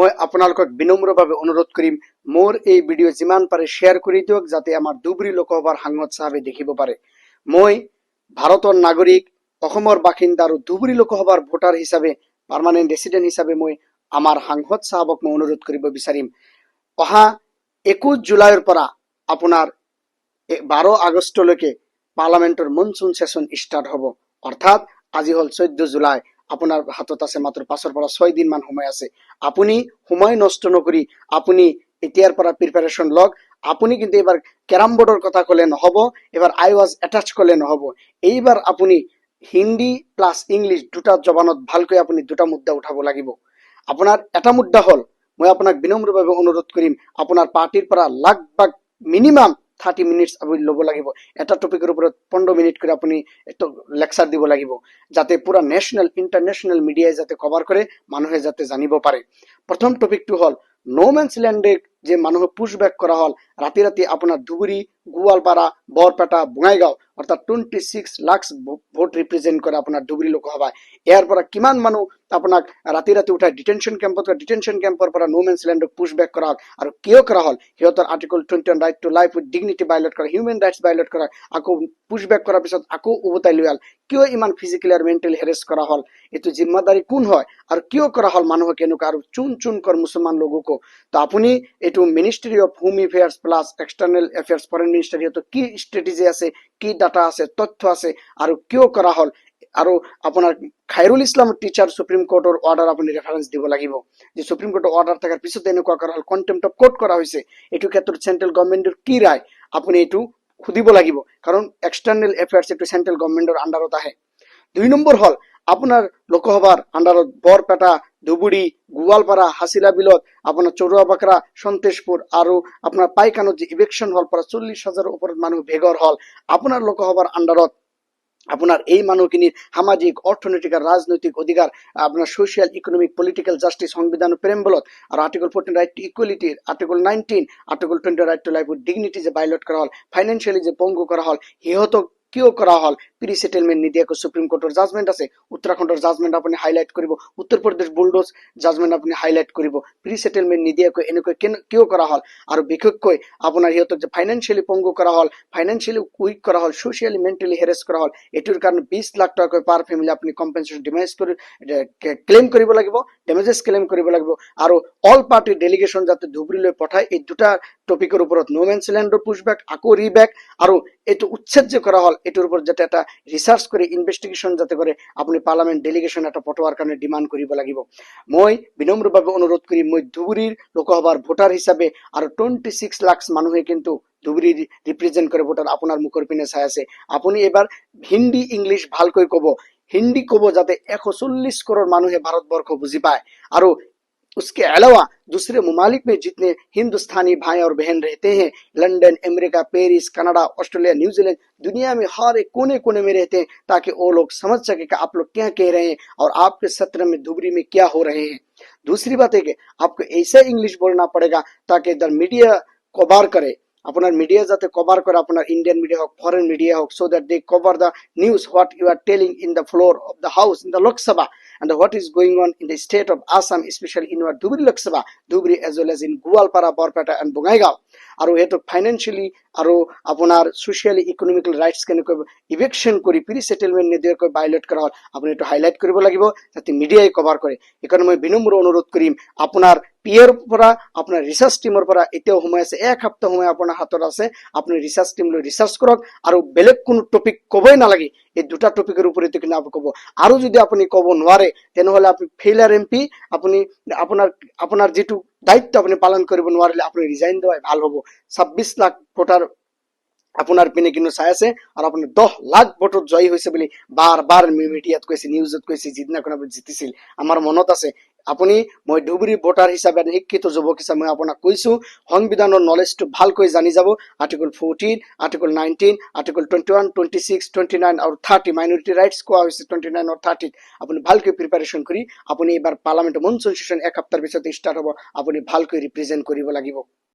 মই আপোনালোকক বিনম্ৰভাৱে অনুৰোধ কৰিম, মোৰ এই ভিডিঅ' যিমান পাৰে শ্বেয়াৰ কৰি দিয়ক, যাতে আমাৰ ধুবুৰী লোকসভাৰ সাংসদ চাহাবে দেখিব পাৰে। মই ভাৰতৰ নাগৰিক, অসমৰ বাসিন্দা আৰু ধুবুৰী লোকসভাৰ ভোটাৰ হিচাপে, পাৰ্মানেণ্ট ৰেচিডেণ্ট হিচাপে মই আমাৰ সাংসদ চাহাবক মই অনুৰোধ কৰিব বিচাৰিম, অহা 21 জুলাইৰ পৰা আপোনাৰ 12 আগষ্টলৈকে পাৰ্লামেণ্টৰ মনচুন ছেছন ষ্টাৰ্ট হ'ব। অৰ্থাৎ আজি হ'ল 14 জুলাই, আপোনাৰ হাতত আছে মাত্ৰ 5ৰ পৰা 6 দিনমান সময় আছে। আপুনি সময় নষ্ট নকৰি আপুনি এতিয়াৰ পৰা প্ৰিপাৰেশ্যন লওক। আপুনি কিন্তু এইবাৰ কেৰাম বোৰ্ডৰ কথা ক'লে নহ'ব, এইবাৰ আই ৱাজ এটাচ ক'লে নহ'ব। এইবাৰ আপুনি হিন্দী প্লাছ ইংলিছ দুটা জবানত ভালকৈ আপুনি দুটা মুদ্দা উঠাব লাগিব। আপোনাৰ এটা মুদ্দা হ'ল, মই আপোনাক বিনম্ৰভাৱে অনুৰোধ কৰিম, আপোনাৰ পাৰ্টীৰ পৰা লগভগ মিনিমাম 30 মিনিটছ আপুনি ল'ব লাগিব। এটা টপিকৰ ওপৰত 15 মিনিট কৰি আপুনি লেকচাৰ দিব লাগিব, যাতে পুৰা নেশ্যনেল, ইণ্টাৰনেশ্যনেল মিডিয়াই যাতে কভাৰ কৰে, মানুহে যাতে জানিব পাৰে। প্ৰথম টপিকটো হ'ল ন' মেন্স লেণ্ডে যে মানুহক পুছ বেক কৰা হ'ল ৰাতি ৰাতি, আপোনাৰ ধুবুৰী, গোৱালপাৰা, বৰপেটা, বঙাইগাঁও, অৰ্থাৎ 26 লাখ ভোট ৰিপ্ৰেজেণ্ট কৰে আপোনাৰ ধুবুৰী লোকসভাই। ইয়াৰ পৰা কিমান মানুহ আপোনাক ৰাতি ৰাতি উঠাই ডিটেনশ্যন কেম্পত, ডিটেনশ্যন কেম্পৰ পৰা ন' মেন্স লেণ্ডক পুছ বেক কৰা হ'ল আৰু কিয় কৰা হ'ল? সিহঁতৰ Article 21, right to life with dignity violate কৰা, হিউমেন ৰাইটছ ভাইলেট কৰা, আকৌ পুছ বেক কৰাৰ পিছত আকৌ উভতাই লৈ আল। কিয় ইমান ফিজিকেলি আৰু মেণ্টেলি হেৰেছ কৰা হ'ল? এইটো জিম্মাদাৰী কোন হয় আৰু কিয় কৰা হ'ল মানুহক এনেকুৱা আৰু चुन चुन कर मुसलमान लोगों को? তো আপুনি এইটো Ministry of Home Affairs plus External Affairs, Foreign Ministry, সিহঁতৰ কি ষ্ট্ৰেটেজি আছে, কি ডাটা আছে, তথ্য আছে আৰু কিয় কৰা হ'ল? আৰু আপোনাৰ খাইৰুল ইছলাম টিচাৰ সুপ্ৰিম কোৰ্টৰ অৰ্ডাৰ আপুনি ৰেফাৰেঞ্চ দিব লাগিব যে সুপ্ৰিম কোৰ্টৰ অৰ্ডাৰ থকাৰ পিছত এনেকুৱা কৰা হ'ল, কণ্টেম্প অফ কোৰ্ট কৰা হৈছে। এইটো ক্ষেত্ৰত চেণ্ট্ৰেল গভৰ্ণমেণ্টৰ কি ৰায়, আপুনি এইটো সুধিব লাগিব। কাৰণ এক্সটাৰ্নেল এফেয়াৰ্ছ এইটো চেণ্ট্ৰেল গভৰ্ণমেণ্টৰ আণ্ডাৰত আহে। দুই নম্বৰ হ'ল আপোনাৰ লোকসভাৰ আণ্ডাৰত বৰপেটা, ধুবুৰী, গোৱালপাৰা, হাচিলা বিলত, আপোনাৰ চৰুৱাবাকৰা, সন্তোষপুৰ আৰু আপোনাৰ পাইকানত যে ইভিকশ্যন হ'ল, পৰা 40 হাজাৰৰ ওপৰত মানুহ বেঘৰ হ'ল, আপোনাৰ লোকসভাৰ আণ্ডাৰত আপোনাৰ এই মানুহখিনিৰ সামাজিক, অৰ্থনৈতিক আৰু ৰাজনৈতিক অধিকাৰ, আপোনাৰ ছ'চিয়েল, ইকনমিক, পলিটিকেল জাষ্টিছ সংবিধানৰ প্ৰিএম্বলত আৰু Article 14, right to equality, Article 19, Article 20, right to life with dignity যে ভাইলেট কৰা হ'ল, ফাইনেন্সিয়েলি যে পংগু কৰা হ'ল, সিহঁতক কিয় কৰা হ'ল প্ৰি ছেটেলমেণ্ট নিদিয়াকৈ? সুপ্ৰিম কোৰ্টৰ জাজমেণ্ট আছে, উত্তৰাখণ্ডৰ জাজমেণ্ট আপুনি হাইলাইট কৰিব, উত্তৰ প্ৰদেশ বুলডোজ জাজমেণ্ট আপুনি হাইলাইট কৰিব। প্ৰি ছেটেলমেণ্ট নিদিয়াকৈ এনেকৈ কিয় কৰা হ'ল? আৰু বিশেষকৈ আপোনাৰ সিহঁতক যে ফাইনেন্সিয়েলি পংগু কৰা হ'ল, ফাইনেন্সিয়েলি উইক কৰা হ'ল, ছ'চিয়েলি, মেণ্টেলি হেৰেছ কৰা হ'ল, এইটোৰ কাৰণে 20 লাখ টকাকৈ পাৰ ফেমিলি আপুনি কম্পেনচেশ্যন ডিমাইজ কৰি ক্লেইম কৰিব লাগিব, ডেমেজেছ ক্লেইম কৰিব লাগিব। আৰু অল পাৰ্টি ডেলিগেশ্যন যাতে ধুবুৰীলৈ পঠায়, এই দুটা টপিকৰ ওপৰত, ন' মেন্স লেণ্ডৰ পুছবেক আকৌ ৰিবেক আৰু এইটো উচ্ছেদ যে কৰা হ'ল, এইটোৰ ওপৰত যাতে এটা ৰিচাৰ্চ কৰি ইনভেষ্টিগেশ্যন যাতে কৰে, আপুনি পাৰ্লামেণ্ট ডেলিগেশ্যন এটা পঠোৱাৰ কাৰণে ডিমাণ্ড কৰিব লাগিব। মই বিনম্ৰভাৱে অনুৰোধ কৰিম, মই ধুবুৰীৰ লোকসভাৰ ভোটাৰ হিচাপে আৰু 26 লাখ মানুহে কিন্তু ধুবুৰী ৰিপ্ৰেজেণ্ট কৰে, ভোটাৰ আপোনাৰ মুখৰ পিনে চাই আছে। আপুনি এইবাৰ হিন্দী, ইংলিছ ভালকৈ ক'ব, হিন্দী ক'ব, যাতে 140 কৰোৰ মানুহে ভাৰতবৰ্ষ বুজি পায় আৰু उसके अलावा दूसरे ममालिक में जितने हिंदुस्तानी भाई और बहन रहते हैं, London, America, Paris, Canada, Australia, New Zealand, दुनिया में हर एक कोने कोने में रहते हैं, ताकि वो लोग समझ सके कि आप लोग क्या कह रहे हैं और आपके सत्र में धुबरी में क्या हो रहे हैं। दूसरी बात है कि आपको ऐसा इंग्लिश बोलना पड़ेगा ताकि इधर मीडिया कवर करे, আপোনাৰ মিডিয়া যাতে কভাৰ কৰে, আপোনাৰ ইণ্ডিয়ান মিডিয়া হওক, ফৰেন মিডিয়া হওক, so that they cover the news, what you are telling in the floor of the house in the Lok Sabha and what is going on in the state of Assam, especially in our Dhubri Lok Sabha, Dhubri, as well as in Goalpara, Barpeta and Bongaigaon. আৰু সেইটো financially আৰু আপোনাৰ socially, economical rights কেনেকৈ ইভিকশ্যন কৰি pre settlement নিদিয়াকৈ violate কৰা হ'ল, আপুনি এইটো হাইলাইট কৰিব লাগিব, যাতে মিডিয়াই কভাৰ কৰে। সেইকাৰণে মই বিনম্ৰ অনুৰোধ কৰিম, আপোনাৰ পিএৰ পৰা, আপোনাৰ ৰিচাৰ্চ টিমৰ পৰা এতিয়াও সময় আছে, এক সপ্তাহ সময় আপোনাৰ হাতত আছে। আপুনি ৰিচাৰ্চ টিম লৈ ৰিচাৰ্চ কৰক আৰু বেলেগ কোনো টপিক ক'বই নালাগে, এই দুটা টপিকৰ ওপৰতে কিন্তু আপুনি ক'ব। আৰু যদি আপুনি ক'ব নোৱাৰে, তেনেহ'লে আপুনি ফেইলাৰ এমপি। আপুনি আপোনাৰ আপোনাৰ যিটো দায়িত্ব আপুনি পালন কৰিব নোৱাৰিলে আপুনি ৰিজাইন দিয়াই ভাল হ'ব। 26 লাখ ভোটাৰ আপোনাৰ পিনে কিন্তু চাই আছে আৰু আপুনি 10 লাখ ভোটত জয়ী হৈছে বুলি বাৰ বাৰ মিডিয়াত কৈছে, নিউজত কৈছে। যিদিনাখন আপুনি জিতিছিল, আমাৰ মনত আছে। আপুনি, মই ধুবুৰী ভোটাৰ হিচাপে, শিক্ষিত যুৱক হিচাপে মই আপোনাক কৈছো, সংবিধানৰ নলেজটো ভালকৈ জানি যাব। Article 14, Article 19, Article 21, 26, 29 আৰু 30, মাইনৰিটি ৰাইটছ কোৱা হৈছে 29 আৰু 30ত। আপুনি ভালকৈ প্ৰিপাৰেশ্যন কৰি আপুনি এইবাৰ পাৰ্লামেণ্ট মনচুন ছেশ্যন এক সপ্তাহৰ পিছত ষ্টাৰ্ট হ'ব, আপুনি ভালকৈ ৰিপ্ৰেজেণ্ট কৰিব লাগিব।